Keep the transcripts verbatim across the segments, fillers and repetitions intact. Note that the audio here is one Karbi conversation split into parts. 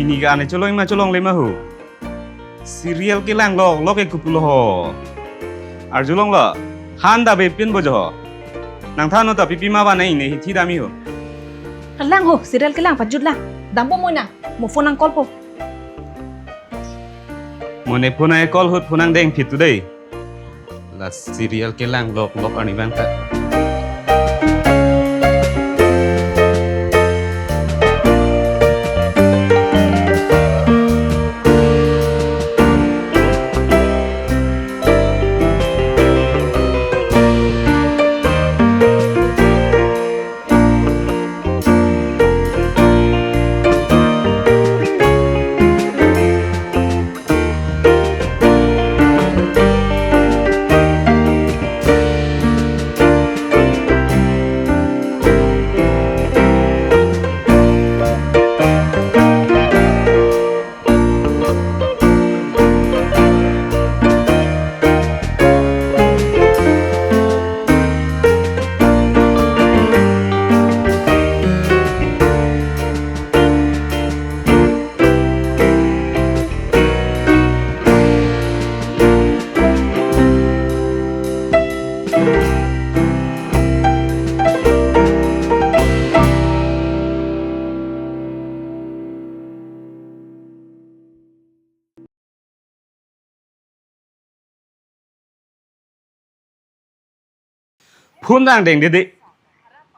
Ni ga ne cholong ma cholongle ma ho. Serial kelang lok lok ke kopulo ho. Arjulonglo. Han da be pin bo jo ho. Nangthan non ta pipi ma ba nai ne hithi dam-i ho. Kelang ho, serial kelang pajut lang. Dampo mo na. Mo phone nang call po. Mo ne phone ai call ahut phone nang deng phit tu dei. La serial kelang lok lok arnivang ta. Phone dang deng dede.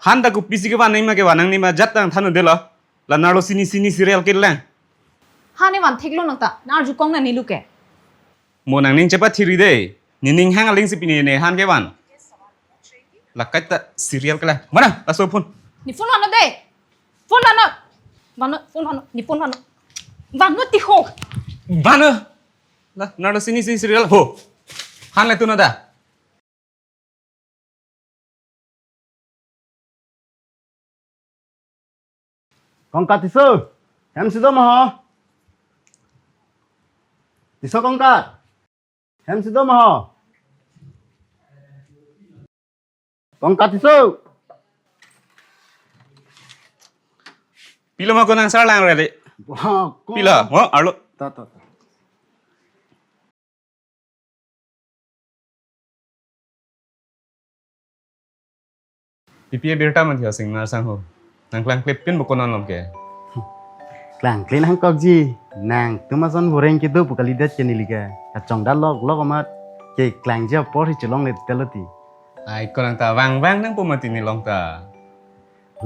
Han ta kopisi kevan nangma kevan nangnema jat dang than un delo. La nerlo sini sini serial kelang. Han ne van theklo nang ta, nang arjukong na nilu ke. Mo nangning chepa thiri de. Nening hang aling si pini ne han kevan. La kaita serial kelang. Mana? Laso phone. Ne phone vano de. Phone vano. Vano, phone vano. Ne phone vano. Vano ti ho. Vano. La, nerlo sini sini serial ho. Han le tu na da. Kongkat Tisso, hem si do ma ho? Tisso Kongkat, hem si do ma ho? Kongkat Tisso. Pilo ma ko nang sarlang re de. Wah, ko- Pilo, mo arlo. Ta, ta, ta. Pipi abirta man thia sing nar sang ho. Nang klangklepin bo konon lom ke. Klangkle nangkokji. Nangtum ason boreng kedo pu kalidet ke neli ke. Kachongdat lok lok amat keklangji apor hi chelongle telo ti. Ai ko nang ta vang vang nangpo mati ne long ta.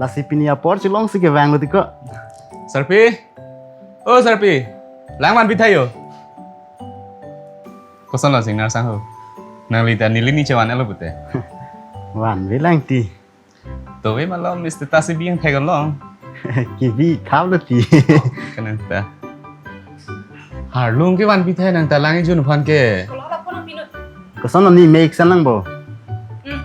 Lasi pini apor chelong si kevanglo ti ko. Sarpi. O Sarpi. Lang vanpi tha jo. Kosonlo sing nar sang ho. Nangli ta neli ni chevan-etlo pute. Vanvelang ti. To ve malom status si bing thek long. Kebi thaplo ti. Ko nang ta. Arlung ke vanpi tha nang ta lang jun aphan ke. Kosonlo ne me-ik san lang bo. Hmm.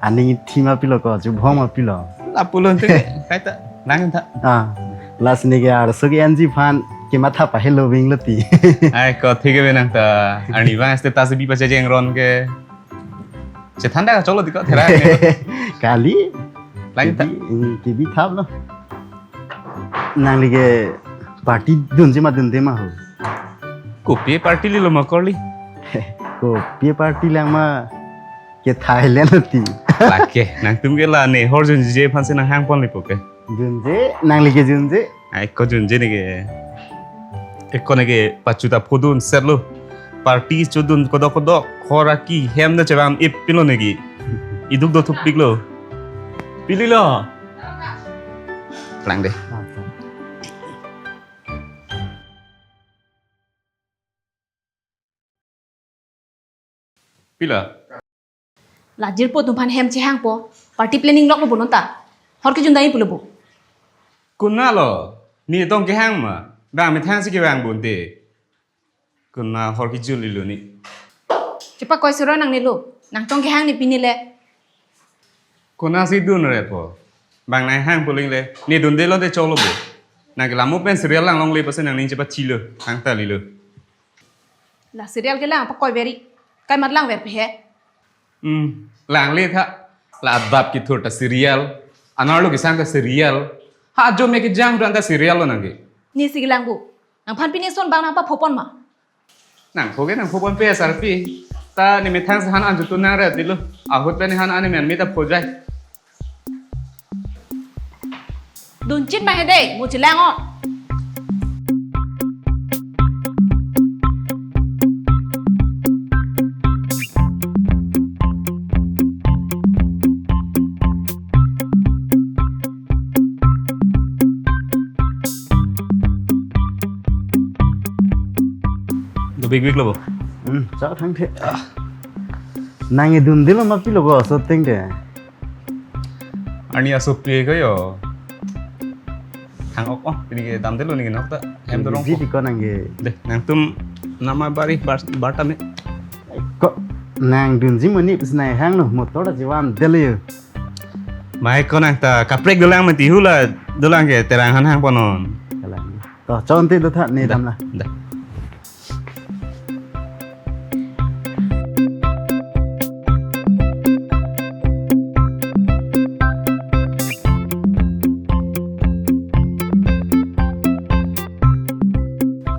Aning thima pilo ko, chubhong ma pilo. Lapulo te, kaita, lang tha. Ah, lasi ne ke arso ke N G aphan kematha pahelo vinglo ti. Ai ko thik ke nang ta, arnivang status bi pachejeng ron ke. Chethan da cholo ti ko, thera ne. Kali. Lang tha. Kebi, mm, kebi thaplo. Nangli ke party dunji ma dunde ma ho. Kopi party lilo ma korli. Kopi party lang ma ke Thailand ti. Lake, nangtum ke la ne hor junje aphan si nang hangponle po ke. Junje, nangli ke junje. Ai ko junje ne ke. Eko ne ke pachuta phodun serlo. Party chodun kodok kodok hor aki hem na chevam ip pilo ne ke. Iduk do thupiklo. Pililo. Lang de. Pila? La jirpo atum aphan hem chehangpo. Party planning lok lo bo non ta. Hor kejun dai pulo bo. Konatlo? Ne tong kehang ma. Bang methang si kevang bonte. Konat hor kejun lilo ne. Chepa koi suro nang nelo. Nang tong kehang ne pini le. Konat si dun repo. Bang nang hang puling le. Ne dunde lote cholo bo. Nang ke lamo pen serial lang longle pase nangning chepathilo. Hang ta lilo. La serial kelang pakoi veri. Kai mat lang ver pe he. Hmm, langle tha. La adap kethur ta serial. Anerlo kesang ta serial. Ha jo me kejang ran ta serial lo nangke. Ne si kelang bu. Nangphan pini son bang nangpaphopon ma? Nangpho ke nangphopon pe sarpi. Ta ne methang sehan anju tu nang ret dilo. Ahut pen han ane men me ta phojai. Dunchit ma he dei, mo chelang o. Dobik bik lo bo. Hmm, chak thang the. Ah. Nang edun dilo ma pilo ko so ting de. Arni asopi ko yo. Thang ok oh, pini ke dam delo ni nok ta. Hem dorong Ji ko. Di ko nang ke. Deh, nangtum nama bari bar barta me. Ko nang dunji monit pis nai hang no motor ta jiwan delo yo. Mai ko nang ta kaprek dolang mati hula dolang ke terang han hang ponon. Kalang. To chonti do tha ne Dah, dam la. Dah.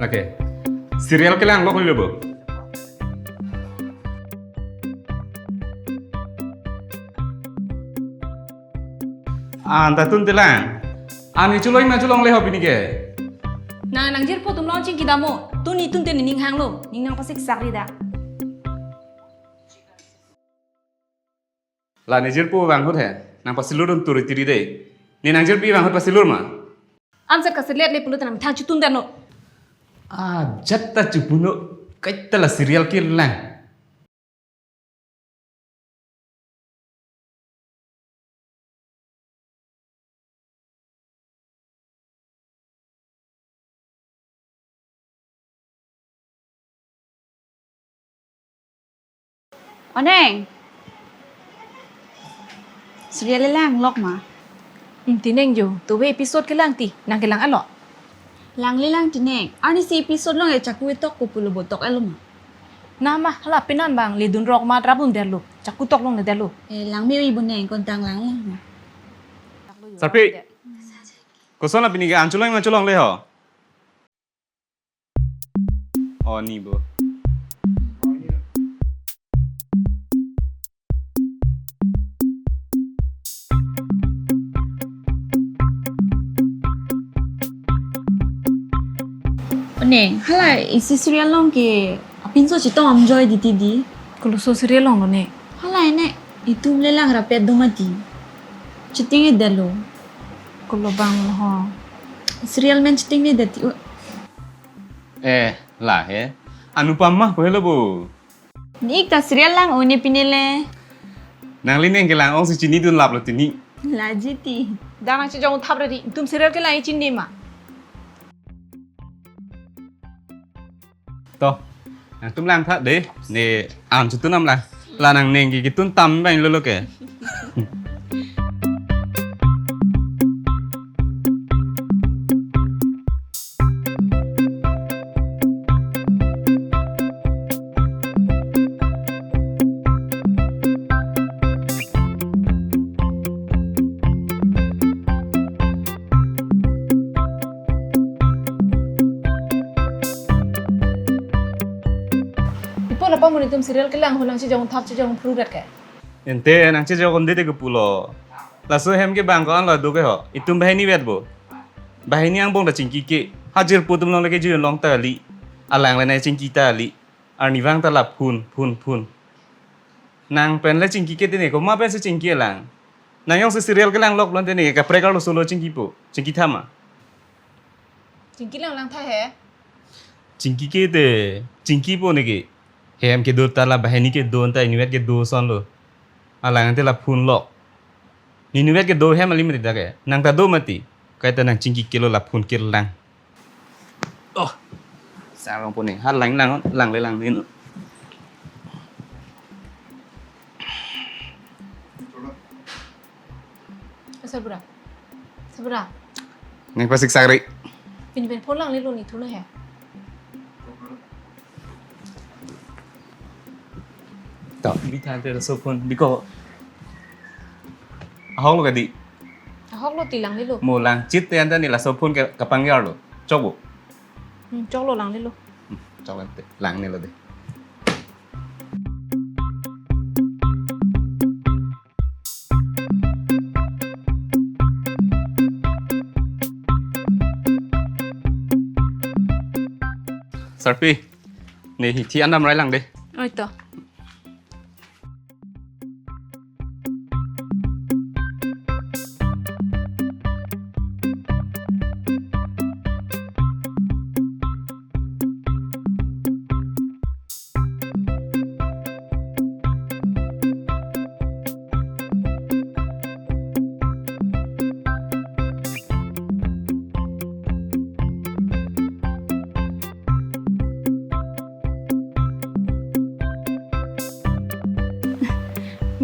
Oke. Serial kelang lo ko lo bo. An ta tun telang. An ne cholong ma cholongle ho pini ke. Nang nangjirpo atum along chingki dam o. Tun ne tun te ne ning hanglo. Ning nangpasik sakri da. La ne jirpo vang ahut he. Nangpasilur dun turi tiri dei. Ne nangjirpi vang ahut pasilur ma? An set kaselet le pulo ta nangthang chitun dan lo. Ah, jat ta chipuno. Kaita la serial kelang. Oneng. Serial le langlok ma? Hmm, ti neng jo, tu ve episode kelang ti, nang kelang alo. Langle lang ti neng, arni si episode along e chaku tok pulo bo tok elo ma? Nama, hala penan bang, ledun rok ma trabun derlo, chaku tok longle derlo. Eh, lang me ui bo neng, kontang lang lang ma. Sarpi, koson la pini ke an cholong ma cholongle ho? Oh, ni bo. Oneng, hala isi serial along ke apinso chetong amjoi di ti di. Koloso serial along lo ne? Hala ne, itum le lang rapet do mati. Cheting e delo. Kolo bang lo ho. Serial men cheting ne dati. Eh, la he. Anupama ko helo bo. Nik ta serial lang o ne pini le. Nangli neng kelang ong si chinidun lap lo tini. Laji ti. Dang nang chejong thap ready. Itum serial kelang i chini ma? To, nangtum lang tha de, ne an chutun nam lang. La nang neng ki kitun tam bang lo lo ke. Ipo la pa mun itum serial kelang ho nang chejong thap chejong phru rat ke. Ente nang chejong kon de de ke pulo. Laso hem ke bang ko an lo do ke ho. Itum banghini vet bo. Banghini angbong ta chingki ke. Hajir pu atum along le ke jun long ta li. Alang le nai chingki ta li. Arnivang ta la phun, phun, phun. Nang pen le chingki ke te ne komat pen si chingki lang. Nang jongsi serial kelang lok lon te ne kaprek arloso lo chingki po. Chingki tha ma? Chingki lang lang tha he. Chingki ke te, chingki po ne ke. Hem kedo ta la banghini kedo ta inutvet kedo ason lo. Alang te la phun lok. Inutvet kedo hem alim ri ta ke. Nang ta do mati. Kaita nang chingki ke lo la phun ke lang. Oh. Sarong po ne. Ha lang lang lang le lang ne. Sabra. Sabra. Neng pasik sakri. Pin pin phone lang le lo ni thu lo he. To. Bi than te so phone. Biko. Ahok lo ka di. Choklo ti, langlelo. Mo lang chit te anta ne laso phone ke kapangjarlo. Chokbo. Hmm, choklo, langlelo. Hmm, choklo te. Langnelo de. Sarpi, ne hithi an damrai lang de. Oi to.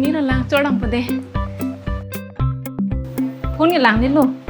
Mira lang chodang pade. Phone ke langnelo.